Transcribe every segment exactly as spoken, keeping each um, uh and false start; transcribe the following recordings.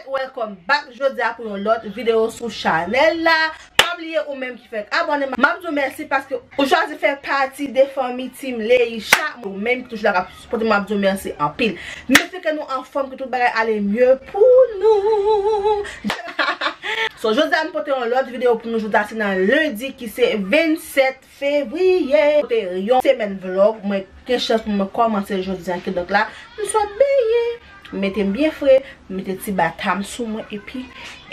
Welcome back jodi a pou yon lòt videyo sou chanèl la. Pa bliye ou menm ki fèk abòne, m ap di w mèsi paske ou chwazi fè pati de fanmi Team Leisha. Ou menm ki toujou la k ap sipòte m, m ap di w mèsi anpil. M espere ke nou anfòm, ke tout bagay ale mye pou nou. So, jodi a m pote yon lòt videyo pou nou. Jodi a se nan lendi ki se vennsèt fevriye. Pote yon semèn vlòg. Mwen gen chans pou mwen kòmanse jodi a, kidonk la, m sot benyen. M mete m byen fre, m mete ti bata m sou mwen, epi,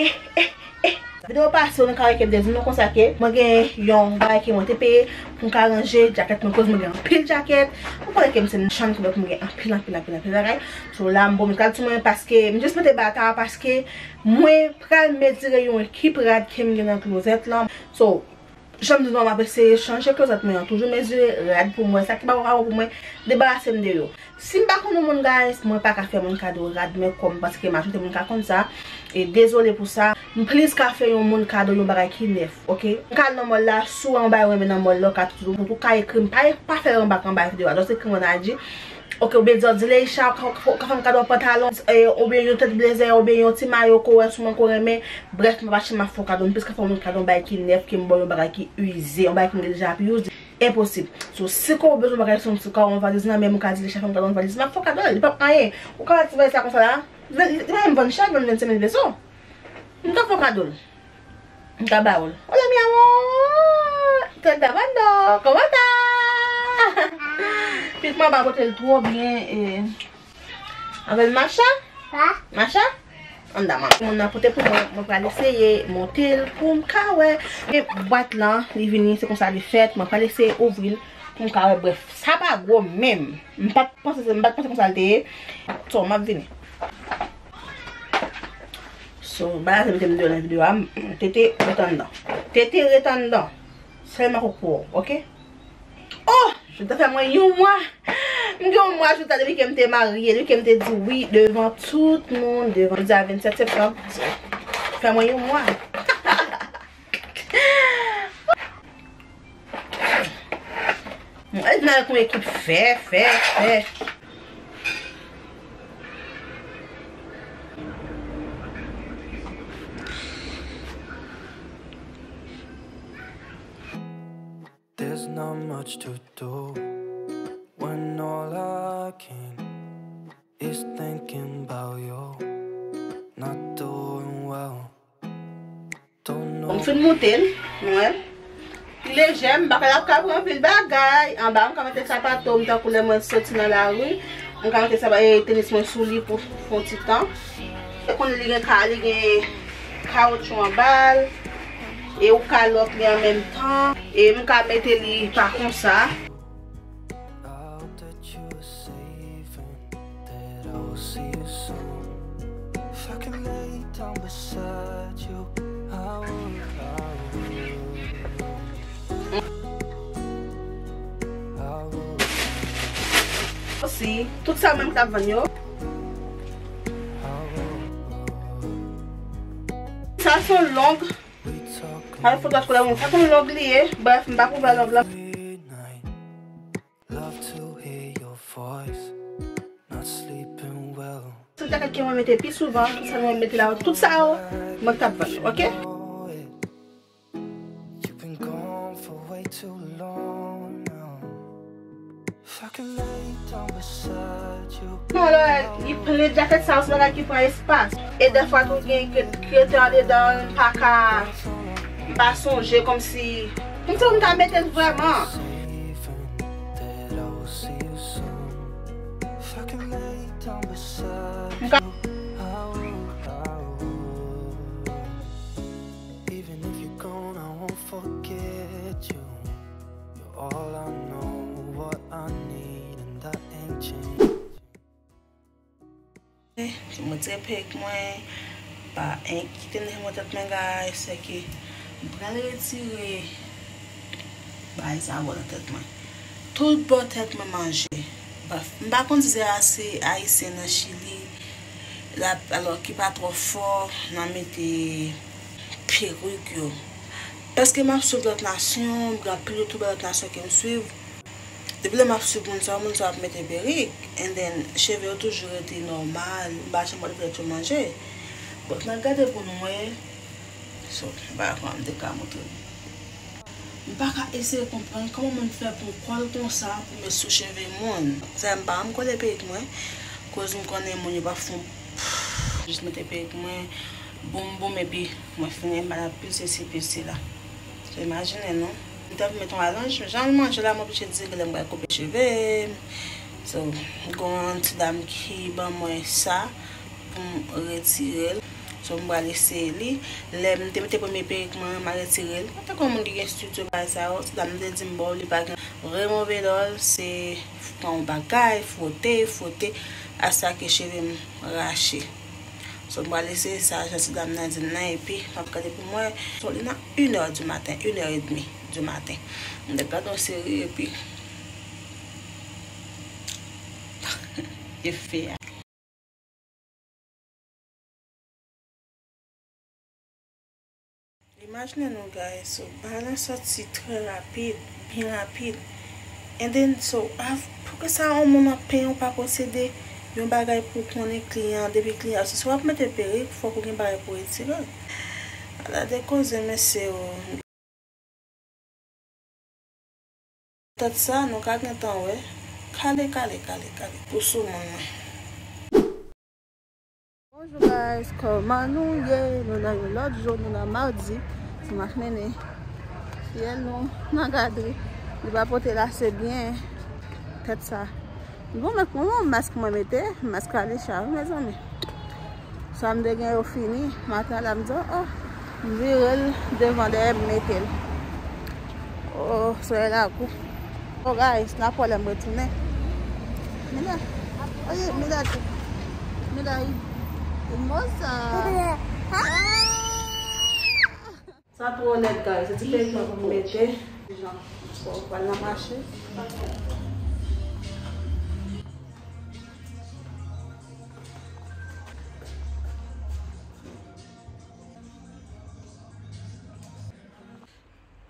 eh, eh, eh. Videyo pase, nou ka wè ke m te di nou konsa ke mwen gen yon bagay ke mwen te peye pou m ka ranje djakèt mwen, koz mwen gen anpil djakèt. Ou konnen ke m se machann, kidonk mwen gen anpil, anpil, anpil, anpil bagay. So, la, m pran m kal sou mwen paske m jis mete bata a paske mwen pral mezire yon ekip rad ke m gen nan klozèt lan. So, jan m di nou an, m ap eseye chanje klozèt mwen an, toujou mezire rad pou mwen, sa ki pa bon pou mwen, debarase m de yo. Si m pa konn yon moun, guys, mwen pa ka fè moun kado rad, men kòm, paske majorite moun ka konn sa, e dezole pou sa, m plis ka fè yon moun kado yon bagay ki nèf, oke? M ka al nan mòl la, si w wè yon bagay w renmen nan mòl la, w ka toujou, ou ka ekri m, pa, pa fè anba, anba videyo a, just ekri m nan I G, oke, oubyen di, di Leisha, ka, ka, ka fè m kado yon pantalon, eh, oubyen yon tèt blezè, oubyen yon ti mayo ke w wè sou mwen ke w renmen. Brèf, m pa mache m ap fè w kado, m plis ka fè yon moun kado yon bagay ki nèf ke m ba w yon bagay ki ize, yon bagay ke m deja ap use. Enposib. So, si ke w bezwen bagay sou yon ti ka, yon valiz nan men m, ou ka di Leisha fè m kado yon valiz, m ap fè w kado l, li p ap anyen. Ou ka wè ti valiz la konsa la, li pa menm vann chè, li vann vennsenk mil peso. M ka fè w kado l. M ka ba w l. Hola, mi amor! Te está dando! ¿Cómo está? Pitit mwen pa pote l twò byen, e, avè l Macha? Macha? Anndan, manmi. Moun nan pote pou mwen, mwen pral eseye monte l pou m ka wè. E bwat lan, li vini, se konsa li fèt. Mwen pral eseye ouvri l pou m ka wè. Brèf, sa pa gwo menm. M pa t panse, m pa t panse konsa l te ye. So, m ap vini. So, bagay sa mete m deyò nan videyo a, m, Tete ret anndan. Tete ret anndan. Sèlman pou ou, oke? Oh! Jodi a fè mwen yon mwa. M gen yon mwa jodi a depi ke m te marye, depi ke m te di wi devan tout moun, devan, jodi a vennsèt septanm. So, fè mwen yon mwa. Mwen nan yon ekip fè, fè, fè. There's not much to do when all I can is thinking about you. Not doing well. Don't know. M fin moute l, nou wè. Li lejè, m pa ka, l ap ka pran anpil bagay. Anba, m ka mete sapato m tankou lè mwen soti nan lari. M ka mete sapa-, e, tenis mwen sou li pou, pou yon ti tan. E konnen li gen ka, li gen kawotchou anba l. E ou ka lòk li an menm tan. E m ka mete li pa konsa. I hope that you're safe and that I will see you soon. If I could lay down beside you, I would, I would. I would. Osi, tout sa menm k ap vann yo. Sa se yon long. Al fout lòt koulè moun. Sa se yon long li ye. Brèf, m pa pou wè long lan. Love to hear your voice, not sleeping well. Se jakèt ke mwen mete pi souvan, tout sa mwen mete la, tout sa yo, mwen k t ap vann yo, oke? You've been gone for way too long now. If I could lay down beside you. Non, lè gen plen jakèt sa yo, se bagay ki pran espas. E dèfwa tou gen kre-, krete andedan, m pa ka, m pa sonje kòmsi, kòmsi m ta mete l vrèman. Even if you're gone, I won't forget you. You're all I know, what I need, and that ain't changed. Mwen tire pèk mwen, pa enkite nan mwen tèt mwen, guys, se ke m pral retire bagay sa bò nan tèt mwen. Tout bò tèt mwen manje. Brèf, m pa konn si se ase ayisyen nan Chili, la, alò ki pa twò fò nan mete perik yo. Paske m ap swiv lòt nasyon, m gen anpil youtubè lòt nasyon ke m swiv. Depi lè m ap swiv moun sa yo, moun sa yo ap mete perik, and then cheve yo toujou rete nòmal, m pa janm wè lè yo manje. Bon, n a gade pou nou wè. So, m pa konn, m te ka montre nou. M pa ka eseye konprann kòman moun fè pran kòl konsa pou met sou cheve moun. Sa m pa janm kole perik mwen, koz m konnen moun yo pa fon, jis mete perik mwen, boum boum, epi mwen fini, m pa nan pil sesi pil sela. So, imajine non. M te ap met yon alonj, jan l manje la, m oblije dire lè m pral koupe cheve m. So, gen yon ti dam ki ban mwen sa pou m retire l. So, m pral eseye li. Lè m te mete premye perik mwen, m al retire l. Mwen te konn moun ki gen estidyo bagay sa yo. Ti dam te di m, bon, li pa gen vrè move dòl, se pran yon bagay, fwote, fwote, asa ke cheve m rache. So, m pral eseye sa, jan ti dam nan di m nan, epi m ap gade pou m wè. So, li nan inè di maten, inè edmi di maten. M te gade yon seri, epi efè a. Imajine nou, guys, so, bagay lan sòti trè rapid, byen rapid. And then, so, av-, poukisa yon moun ap penyen ou pa posede yon bagay pou konnen kliyan, depi kliyan, si w ap mete perik, fòk ou gen bagay pou retire l. Ala de koze, mesye, o. Tèt sa, nou ka gentan wè. Kale, kale, kale, kale. Pou sou moun mwen. Bonjou guys, kòman nou ye? Nou nan yon lòt jou, nou nan madi. Se m ap mennen fiyèl nou nan gadri. Li pa pote l ase byen. Tèt sa. Bon, mwen, mwen, mask mwen mete, mask Alisha, wi, mezanmi. Sa m te gen yo fini, maten la m di, oh, m vire l devan dèyè m mete l. Oh, solèy la gou. Oh, guys, n ap wè lè m retounen. Mila, oye, Mila tou. Mila, hermosa. Ah! Sa twò lèd, guys. Se ti perik mwen pou m mete. Jan, bon, pral nan mache.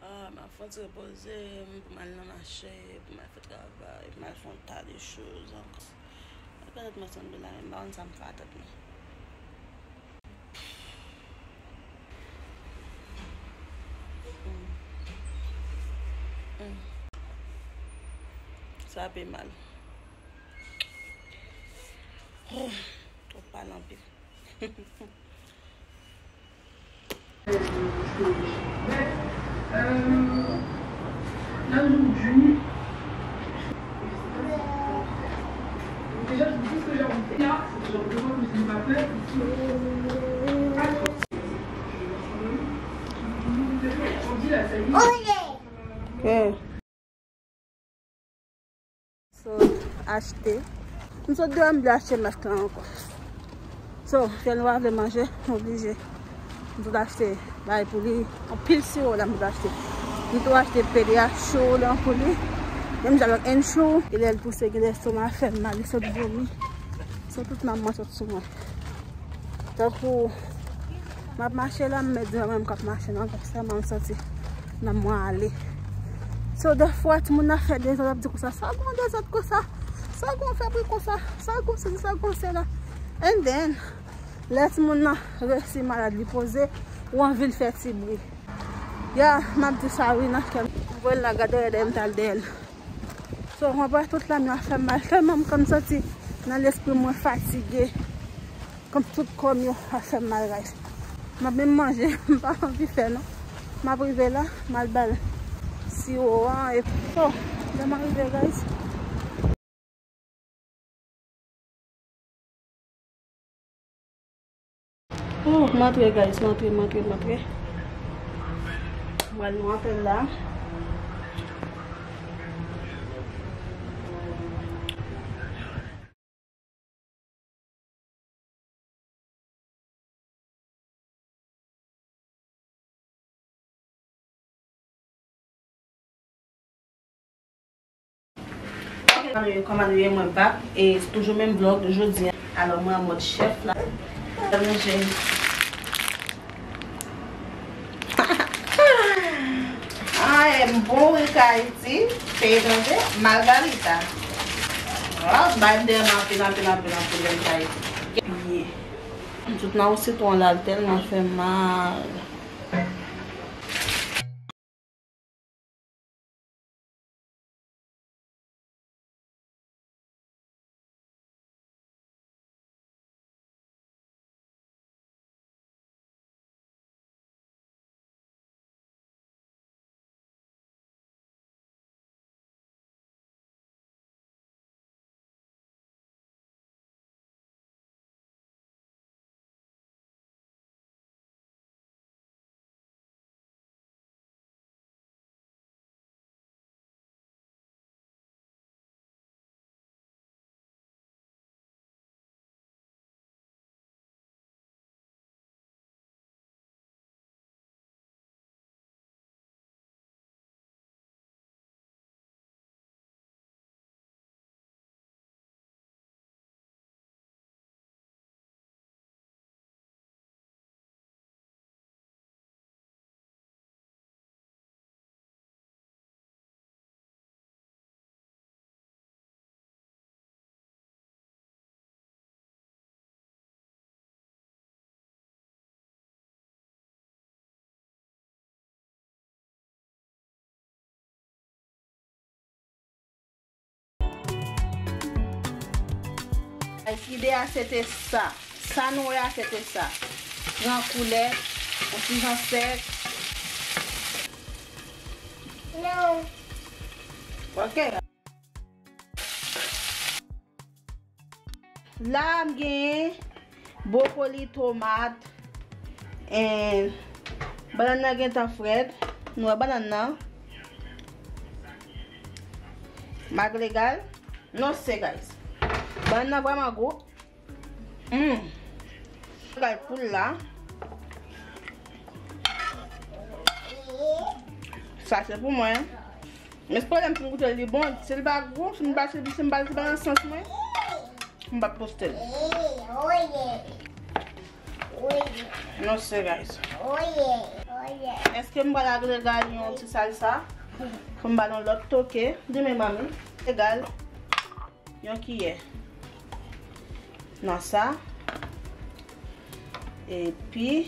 Ah, m ap fè yon ti repoze m, pou m al nan mache, pou m al fè travay, pou m al fè yon ta de choz ankò. Mwen pa tèt mwen sanble la, men m pa konn sa m fè a tèt mwen. Mm. Mm. Sa pi mal. Twòp pale anpil. Ok. Sot achte. M sot deyò, m vle achte mask lan ankò. So, fiyèl nou pa vle manje, m oblije. M sot achte bagay pou li. Anpil siwo la m sot achte. M tou achte Pediasure lan pou li. Menm jan avèk Ensure. E lè l pouse, gen lè estoma fè m mal, li sot vomi. So, tout nanm mwen sot sou mwen. Tankou m ap mache la, m mèt di mwen menm k ap mache nan, paske m santi nan mwen ale. So, dèfwa, timoun nan fè dezòd, ap di konsa, "Sa gon dezòd konsa? Sa gon fè bri konsa? Sa gon sesi, sa gon sela?" And then, lè timoun nan resi malad, li poze, ou anvi l fè ti bri. Ya, m ap di sa wi nan kè m. M voye l nan gade dèyè m t al dèyè l. So, mwen pa tout la, men ap fè m mal. Tèlman m konn santi nan lespri mwen fatige. Kòm tout kò m yo ap fè m mal, guys. M ap menm manje, m pa anvi fè non. M ap rive la, m al ba l siwo an, epi, oh, lè m rive, guys. Oh, m antre, guys, m antre, m antre, m antre. M pral nan apèl la. Kòman nou ye, kòman nou ye, mwen back, e se toujou menm vlog jodi a. Alò, mwen an mòd chèf la. Manje. Ah, e m bon wi, Kayiti, peyi etranje, margarita. Waw, bay m de anpil, anpil, anpil, anpil, lè m Kayiti. Ye. Nan yon sitwon la, l tèlman fè m mal. Ide a se te sa. Sa nou wè a se te sa. Pran koulè, yon ti jan sèk. Ok. La, m genyen bwokoli, tomat, and bannann nan gentan frèt. Nou wè bannann nan. Maglegal. Non, se, guys. Bannann nan vrèman gou. Mm. Gad poul la. Sa se pou mwen. Men se pwoblèm si m goute l, li bon. Si l pa gou, si m pa, si m pa, si l pa nan sans mwen, m p ap poste l. Non, se guys. Èske m pral agregal yon ti salsa? Pou m ba l yon lòt toke. Di men, manmi. Egal. Yon kiyè nan sa. Epi,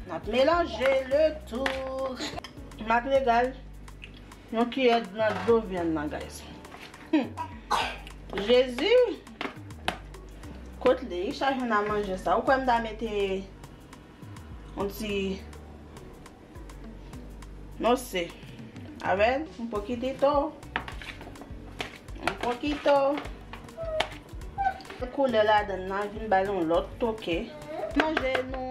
n ap melanje le tou. M ap regal yon kiyè nan dlo vyann nan, guys. Hmm. Jezi! Kot li? Li chaje nan manje sa. Ou kwè m ta mete yon ti No sé. A ver, un poquitito. Un poquito. Koulè ladan nan vin ba l yon lòt toke. Manje nou.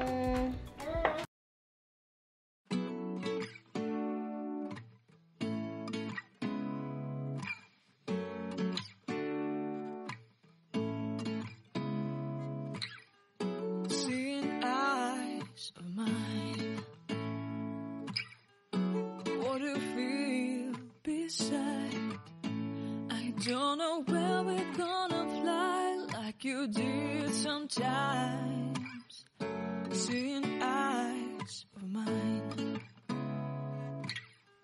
Seeing eyes of mine. What do you feel beside? I don't know where we're gonna fly like you did sometimes. Seeing eyes of mine.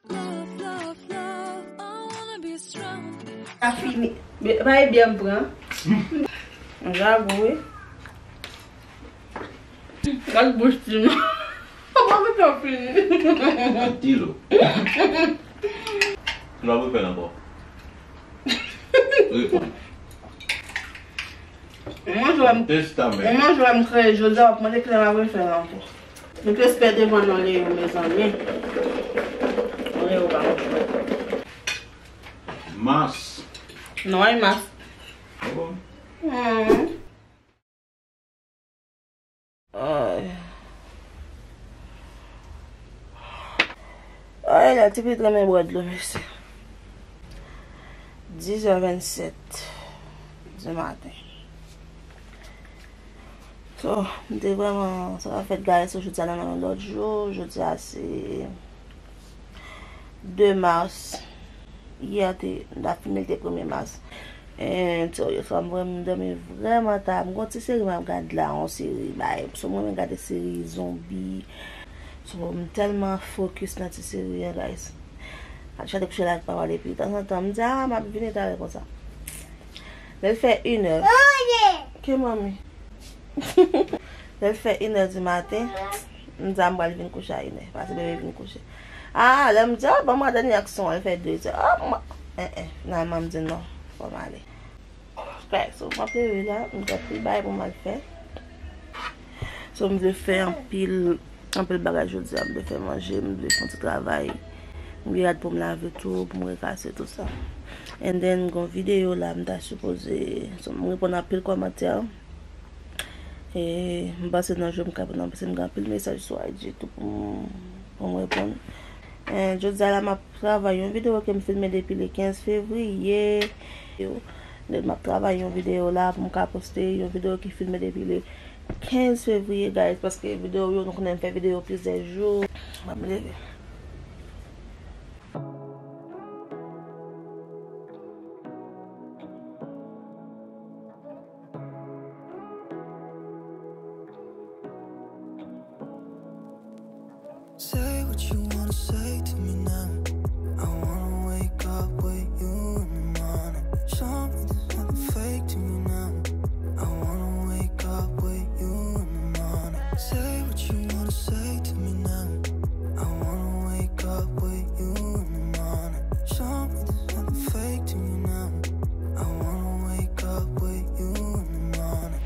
Love, love, love, I wanna be strong. Sa fini. Men, pa e byen m pran. Manje a gou, wi. Gad bouch ti m. Papa, mwen tan fini. Gad dilo. Nou ap refè l ankò. Reponn. Mwen jwe m. Testa men. Mwen jwe m kreye jodi a, w ap mande kilè m ap refè l ankò. Met respè devan non Leo, mezanmi. Non Leo pa yon jwèt. Mas. Non, e mas. Ah bon? Hmm. Ay. Ay, la, ti pitit renmen bwè dlo, mesye. Dix heures vingt-sept du matin. So, m te vrèman, sa va fèt gade sou jodi a nan yon lòt jou. Jodi a se de mas. Yè te, m ta fini l te premye mas. And so, yè swa m vrèman, m dòmi vrèman ta. M gon ti seri m ap gad la, yon seri, bay. So, mwen renmen gade seri zonbi. So, m tèlman fokis nan ti seri an, guys. Ap chante kouche la ak papa depi tanzantan. M di, "Ah, m ap vini talè konsa." Lè l fè inè. Ke manmi? Lè l fè inè di maten, m di a m pral vin kouche a inè, paske bebe vin kouche. Ah, lè m di, ah, ban m gade aksyon an, l fè de zè. Ah, m, en, en, finalman, m di non, fò m ale. Guys, so, m ap leve la, m gen anpil bagay pou m al fè. So, m vle fè anpil, anpil bagay jodi a, m vle fè manje, m vle fè yon ti travay. M gen rad pou m lave tou, pou m rekase tou sa. And then, gon videyo la, m ta sipoze, so, m reponn anpil kòmantè. E, m panse nan jou m ka reponn, paske m gen anpil mesaj sou I G tou pou m, pou m reponn. E, jodi a la, m ap travay yon videyo ke m filme depi le kenz fevriye. Yo, m ap travay yon videyo la pou m ka poste yon videyo ki filme depi le kenz fevriye, guys, paske videyo yo, nou konnen m fè videyo plizyè jou. Ban m leve. Say what you wanna say to me now. I wanna wake up with you in the morning. Show me there's nothing fake to me now. I wanna wake up with you in the morning. Say what you wanna say to me now. I wanna wake up with you in the morning. Show me there's nothing fake to me now. I wanna wake up with you in the morning.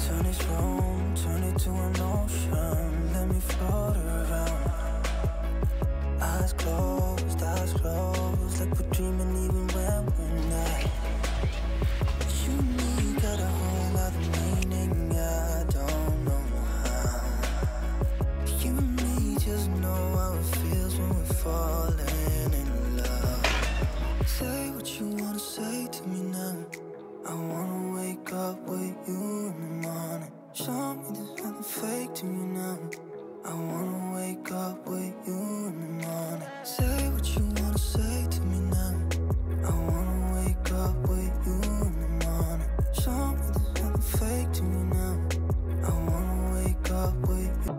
Turn this room, turn it to an ocean. Let me float around. Eyes closed, eyes closed, like we're dreaming even when we're not. You and me got a whole lot of meaning, I don't know how. You and me just know how it feels when we're falling in love. Say what you wanna say to me now. I wanna wake up with you in the morning. Show me there's nothing fake to me now. I wanna wake up with you in the morning. Say what you wanna say to me now. I wanna wake up with you in the morning. Show me there's nothing fake to me now. I wanna wake up with you.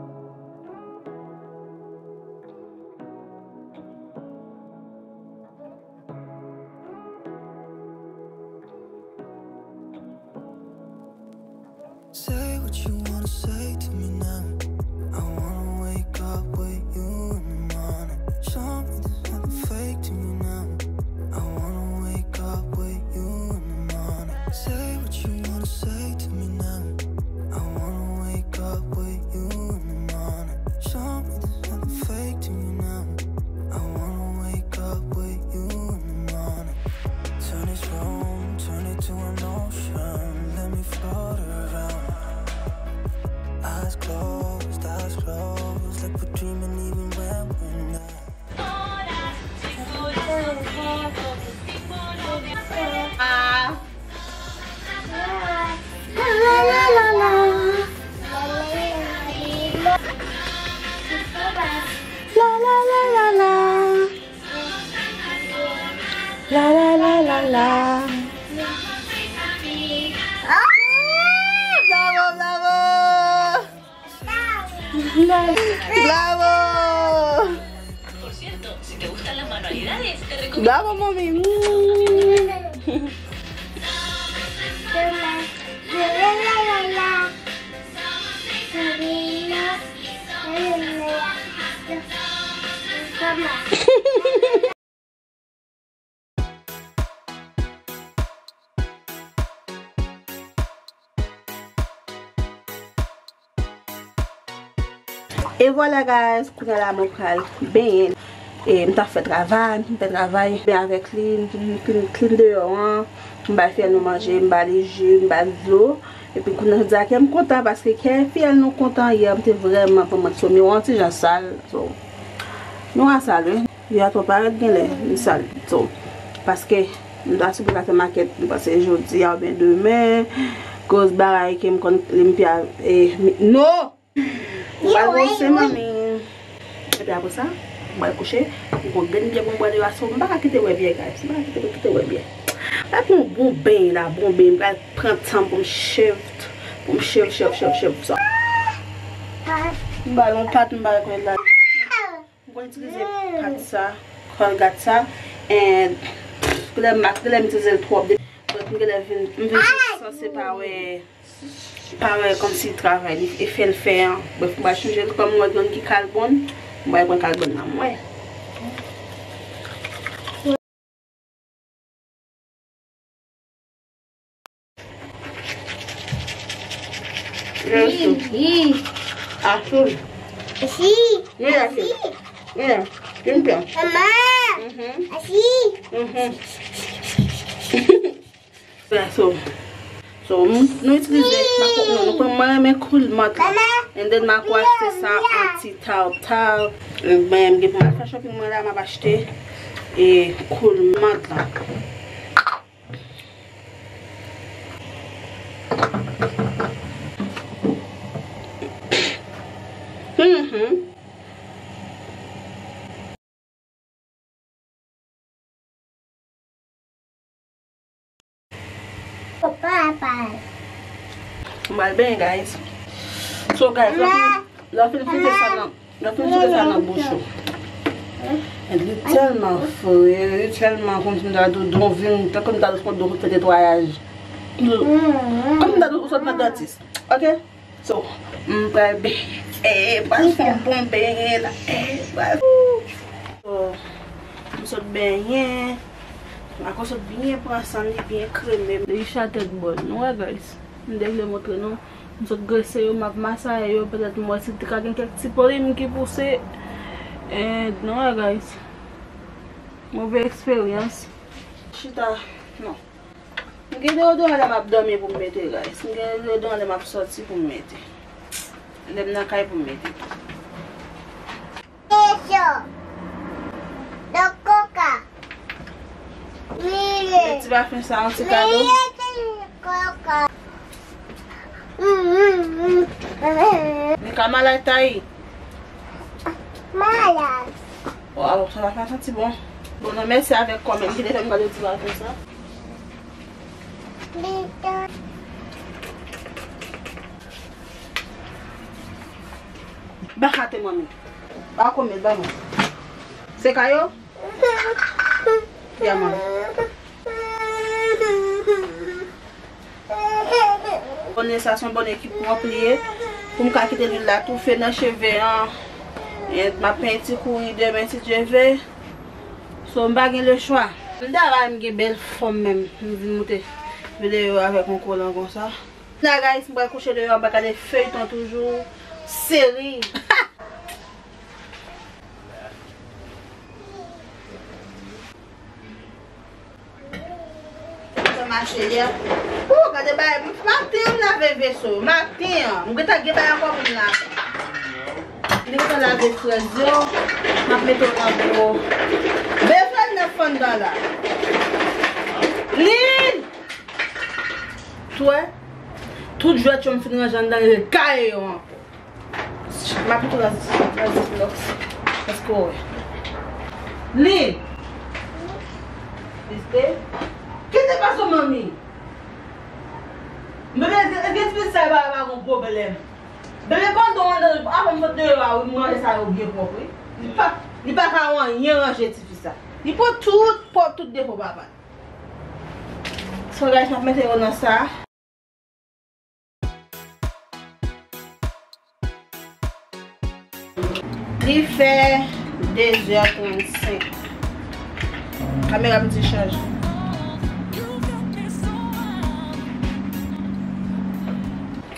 Say what you wanna say to me now. I wanna wake up with you in the morning. Show me there's nothing fake to me now. I wanna wake up with you in the morning. Say what you wanna say to me now. I wanna wake up with you in the morning. Show me there's nothing fake to me now. I wanna wake up with you in the morning. Turn this room, turn it to an ocean. Let me float around. Eyes closed, eyes closed, like we're dreaming even when we're not. Ah. La, la, la, la, la. La, la, la, la, la. La, la, la, la, la. Ah! Bravo, bravo! Bravo! Bravo, mami! E vwala, guys, kounye a la mwen pral benyen. E m t ap fè travay, m fè travay, ben avèk li, m clean, clean deyò an, m bay fiyèl nou manje, m ba li ji, m ba li dlo. Epi kounye a jodi a kè m kontan paske kè fiyèl nou kontan. Yè m te vrèman, pran mwen sou miwa an ti jan sal. So, miwa sal, wi. Yè a twò parèt genlè, m sal. So, paske m ta sipoze al fè makèt, m panse jodi a oubyen demen. Koz bagay ke m konn limpya, e, mi, no! M pral bwose, manmi. Epi apre sa, m pral kouche. M gon grenn byè pou m bwè deyò a, so m pa ka kite wè byè, guys. M pa ka kite, kite wè byè. M pral pran yon bon beny la, bon beny. M pral pran tan pou m shave, pou m shave, shave, shave, shave sa. M ba l yon pat, m ba l kòd la. M konn itilize pat sa, Colgate sa, and genlè m, genlè m itilize l twòp. But m genlè vin, m vin sanse pa wè. Parèy kòmsi travay li e fè l fè an. Brèf, m pral chanje l, kòm m wè gen ki kalbonn, m pral pran kalbonn nan mwen. Asou. Asou. Mira, mira. Mira. Mama. Mhm. Mhm. So, so, m- nou itilize mako, non, nou konn mwen renmen koulmant la. And then mako achte sa anti tawtaw. Men m gen pou m al fè shopping mwen la, m ap achte e koulmant la. Mhm. Papa. M al benyen, guys. So, guys, lè w fin, lè w fin fete sa nan, lè w fin fete sa nan bouch ou. And li tèlman fre, li tèlman kòmsi m ta di w, tankou m ta di w sot netwayaj. Kòmsi m ta di w sot nan dantis. Ok? So, m pral benyen. Eh, pral fè yon bon benyen la. Eh, pral. So, m sot benyen. Mako sot byen pran san li, byen kreme. Li chatèt bòl. Nou wè, guys. M te vle montre nou. M sot grese yo, m ap masaye yo. Petèt m wè si te ka gen kèk ti polim ki pouse. And nou wè, guys. Move eksperyans. Chita, non. M gen deodoran lè m ap dòmi pou m mete, guys. M gen deodoran lè m ap sòti pou m mete. Lè m nan kay pou m mete. Kesyon. Don koka. Mete ti pafen sa yon ti kado. Mete koka. Li ka malad, Tayi. Malad. Waw, sa va fè santi bon. Bon, non, mèsi avèk kò menm ki te fè m gade ti bagay sa. Ba kate manmi. Ba kòmèt, ba mwen. Se kayo? Ya, manmi. Bonè sa se yon bonè ki pwòp li ye. Pou m ka kite lwil la toufe nan cheve an. E m ap penyen ti kouri demen si Dye ve. So, m pa gen lechwa. M ta bay m gen bèl fòm menm. M vin moute videyo avèk yon kolan konsa. La, guys, m pral kouche deyò, m pral gade feyton toujou. Seri. Sa mache yè. Oh, gade bagay. Maten an m lave veso. Maten an. M gentan gen bagay ankò pou m lave. Li gentan lave frèz yo. M ap mete yo nan gwo. Bezwen nan fann dan la. Lin! Ou wè? Tout jwèt yo m fin ranje anndan, li kaye yo ankò. M ap tou nan, nan ziploks. Èske w wè? Li! Vizite. Kite fason manmi. Mwen, èske, èske ti fi sa pa, pa gon pwoblèm? Bebe pandan w anndan, avan m sot deyò a, wi, m ranje sa yo byen pwòp, wi. Li pa, li pa ka anyen ranje ti fi sa. Li pran tout pwòp, tout defo papa. So, guys, m ap mete yo nan sa. Li fè de zè trannsenk. Kamera m ti chaje.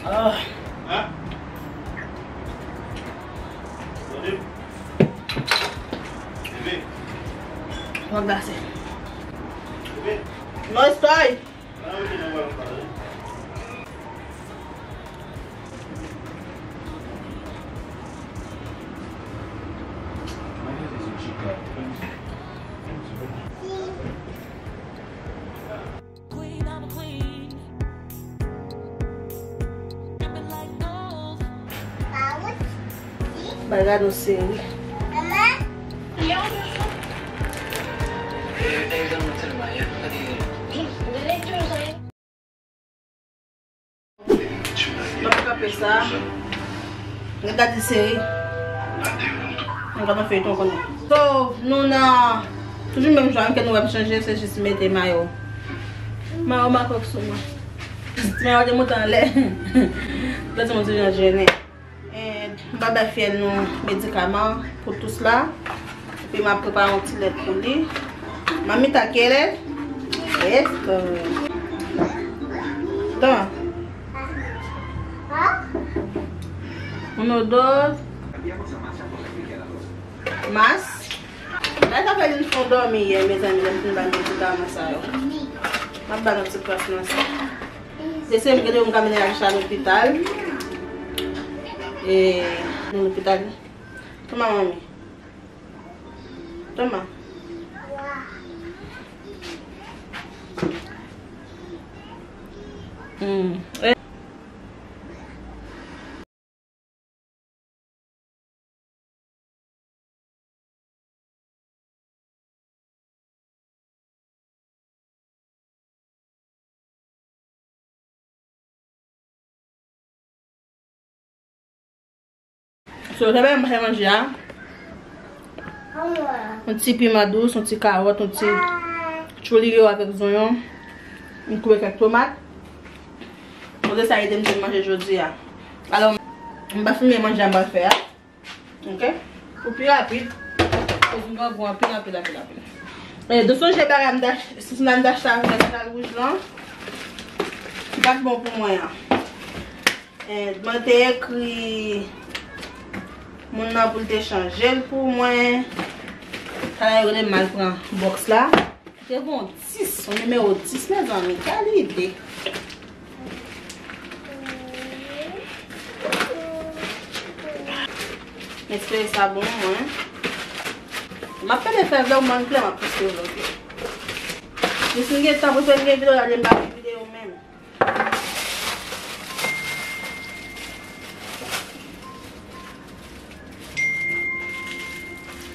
Ah. Pran glase. No story. Bagay nou seri. M ap kanpe sa. N ap gade seri. N ap gade feyton konnen. So, nou nan toujou menm jan ke nou wè m chanje, se jis mete mayo. Mayo makòk sou mwen. Ti mè yo te monte anlè. Tout moun toujou jennen. And m pral bay fiyèl nou medikaman pou tous la. Epi m ap prepare yon ti lèt pou li. Mamita quiere esto. Toma. Uno, dos. Mas. Bagay sa fè li fon dòmi yè, mezanmi, lè m fin ba l medikaman sa yo. M ap ba l yon ti kras nan sa. Eseye m gade yon ka mennen Aisha lopital. E, nan lopital. Toma, manmi. Toma. Hmm. So, sa bay mwen fè manje a. Yon ti piman dous, yon ti kawòt, yon ti chouliyo avèk zonyon. M koupe kèk tomat. Bon, se sa ede m te manje jodi a. Alò, m pa filme manje a m pral fè a. Ok? Pou pi rapid. Koz m grangou anpil, anpil, anpil, anpil. E, de sonje bagay m ta, si m ta achte avèk sandal wouj lan, ki pa t bon pou mwen an. E, mwen te ekri moun nan pou l te chanje l pou mwen. Talè yo rele m al pran bòks la. Te gon dis, yon nimewo dis, mezanmi, kèl ide. M espere sa bon, mwen. M ap tande fè vlog, mwen klè, m ap poste vlog yo. Jis m gen tan pou fè m gen videyo, la, m pa gen videyo menm.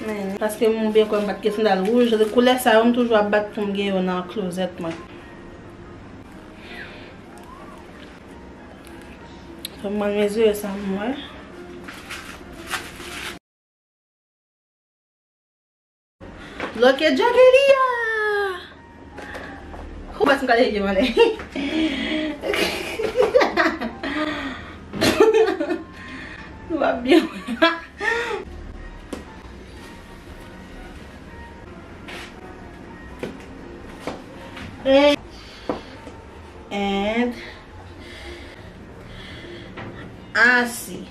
Men, paske m byen kwè m pa t gen sandal wouj, koulè sa yo, m toujou ap bat pou m gen yo nan klozèt mwen. Fò m al mezire sa m wè. Bloke Jageliya! Ou pa t gade je m anlè. Nou pa byen. And asi.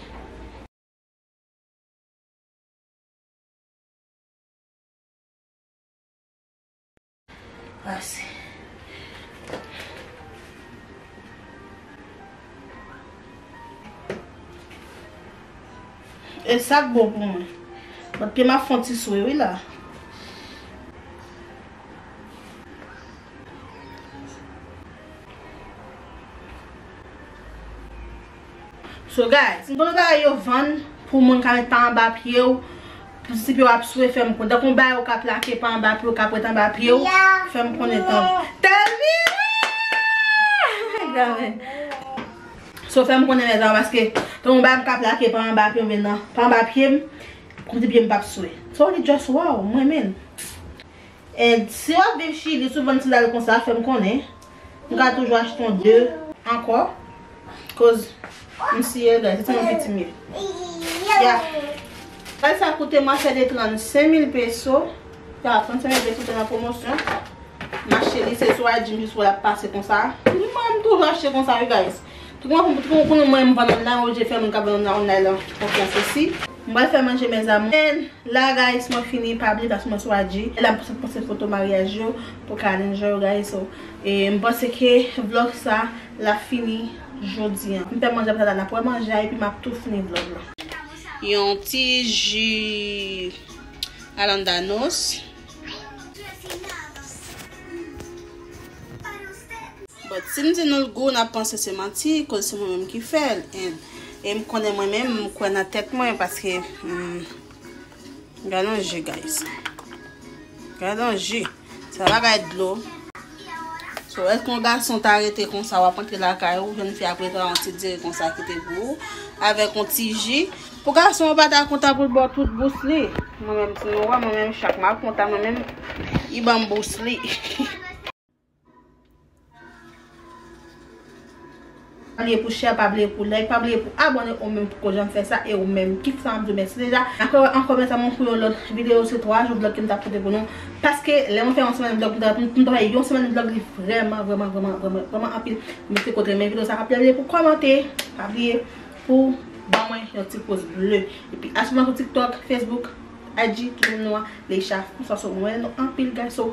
Pase. E sa k bon pou mwen. Bòt pye m ap fè yon ti swe wi la. So guys, m konnen bagay yo vann pou moun ka met pa anba pye w, pou si pye w ap swe, fè m konnen. Tankou bagay yo ka plake pa anba pye w, ka ap ret anba pye w, fè m konnen tan. Tèlmina! So fè m konnen lè sa, paske tankou bagay m ka plake pa anba pye m, men nan, pa anba pye m, kòmsi pye m p ap swe. So li just wow, mwen menm. And si w ap viv Chili, si w vann sandal konsa, fè m konnen. M ka toujou achte yon de ankò. Koz m siye, guys, se yon piti m ye. Yeah. Sandal sa koute mwen afè de trannsenk mil peso. Ya, trannsenk mil peso te nan pwomosyon. M achte li, se sou I G m jis wè l ap pase konsa. Mwen, m toujou achte konsa, wi, guys. Tout moun, tout moun konnen mwen, m vann online, oblije fè moun k ap vann online lan konfyans osi. M pral fè manje, mes amours. And la, guys, mwen fini, pa bliye, paske mwen sou I G. E la, m poste foto maryaj yo, pou ka al enjoy yo, guys. So, e m panse ke vlog sa, l ap fini jodi an. M fè manje ap la, n ap wè manje a, epi m ap tou fini vlog la. Yon ti ji alandanos. But si m di nou l gou, n ap panse se manti, koz se mwen menm ki fè l. And, e m konnen mwen menm, m kwè nan tèt mwen, paske, hmm, gade yon ji, guys. Gade yon ji. Sa bagay dlo. So, èske yon gason ta rete konsa, w ap antre lakay ou, jèn fi ap rete yon ti diri konsa kite pou ou, avèk yon ti ji. Pou gason an pa ta kontan pou l ba w tout bous li. Mwen menm, si nou wè, mwen menm, chak m ap kontan, mwen menm, li ban m bous li. Pa bliye pou share, pa bliye pou like, pa bliye pou abòne ou menm poko janm fè sa, e ou menm ki fè sa m ap di w mèsi deja. N ap wè ankò mezanmi pou yon lòt videyo, se twa jou vlog ke m t ap pote pou nou. Paske lè mwen fè yon semèn vlog, m ta, m ta fè yon semèn vlog, li vrèman, vrèman, vrèman, vrèman, vrèman anpil. Mete kote men videyo sa, pa bliye pou kòmante, pa bliye pou ban mwen yon ti poz ble. Epi aswè sou TikTok, Facebook, I G, tout moun nou an, Leisha François, so mwen nou anpil guys, so